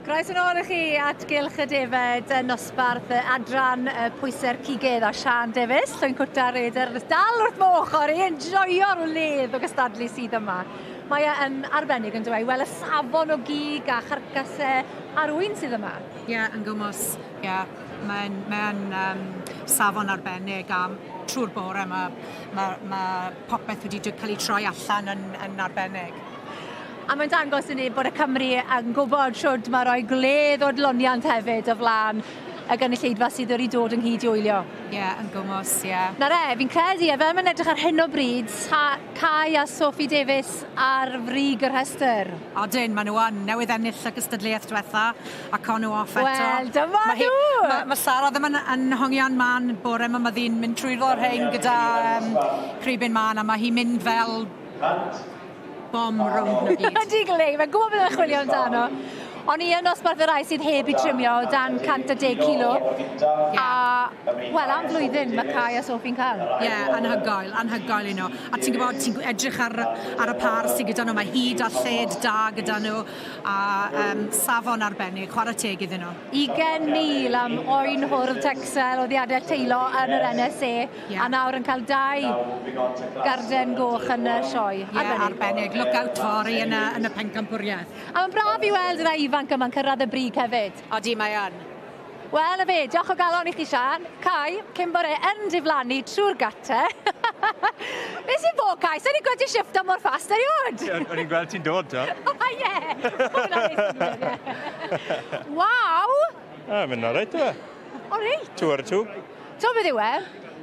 Croeso nôl i chi at Gylch y Defaid yn nosbarth adran pwysau'r cigydd a Siân Davies, Llwyn Cwta Rhaeadr, dal wrth fy ochr i, yn joio'r wledd o gystadlu sydd yma. Mae e yn arbennig yn dweud, wel y safon o gig a charcasau a'r ŵyn sydd yma. Ie, yeah, yn gwmws, ie. Yeah. Mae'n mae safon arbennig a trwy'r bore mae, mae, mae popeth wedi cael ei troi allan yn, yn arbennig. A mae'n dangos i ni bod y Cymry yn gwybod shwd mae rhoi gwledd o adloniant hefyd o flaen y gynulleidfa sydd wedi dod ynghyd i wylio. Ie, yeah, yn gwmws, ie. Yeah. Nawr e, fi'n credu, a fel mae'n edrych ar hyn o bryd, Cai a Sophie Davies ar frig y rhestr. Odyn, maen nhw yn. Newydd ennill y gystadleuaeth diwetha, ac o'n nhw off eto. Wel, dyma ma nhw! Mae ma Sara ddim yn, yn hongian man bore yma, mae ddi'n mynd trwyddo'r rhain gyda cribyn man, a mae hi'n mynd fel bom rownd nhw gyd. Ydy Glei, mae'n gwybod beth mae'n chwilio amdano. O'n i yn nosbarth y rai sydd heb eu trimio o dan 110 kilo. Yeah. A, wel, am flwyddyn mae Kai a Sophie'n cael. Ie, yeah, anhygoel, anhygoel i nhw. A ti'n gwybod, ti'n edrych ar, ar y par sydd gyda nhw, mae hyd a lled da gyda nhw, a um, safon arbennig, chwarae teg iddyn nhw. 20,000 am oen hwrdd Texel o ddiadell Teilo yn yr NSA. Yeah. A nawr yn cael dau garden goch yn y sioe. Ie, yeah, arbennig. Look out fory yn y, yn y pencampwriaeth. A mae'n braf i weld y rai ifanc yma'n cyrraedd y brig hefyd. Odi, mae yn. Wel, y fe, diolch o galon i chi, Sian. Kai, cyn bod e yn diflannu trwy'r gate. Be sy'n bod, Kai? Sa'n i'n gweld ti shift mor fast erioed? O'n i'n gweld ti'n dod, to. O, ie! Hwnna'n neud synnwyr, ie. Waw! Ah, mynd o reit, o. O, reit. Two ar y two. Ti'n beth yw e?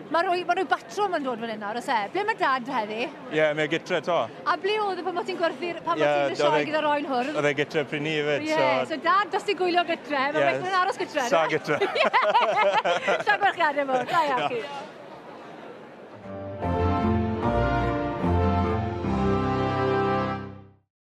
Mae rhoi, ma rhoi batrwm yn dod fan hyn nawr, oes e? Ble mae dad heddi? Ie, yeah, mae e gytre to. A ble oedd e pan bod ti'n gwerthu'r, pan yeah, bod ti'n sioe gyda'r oen hwrdd? Oedd e gytre pryd ni hefyd. Ie, yeah, so, so dad, dos ti'n gwylio gytre, mae yeah, well aros gytre. Sa gytre. Ie. Llongyfarchiadau mawr, da iawn chi.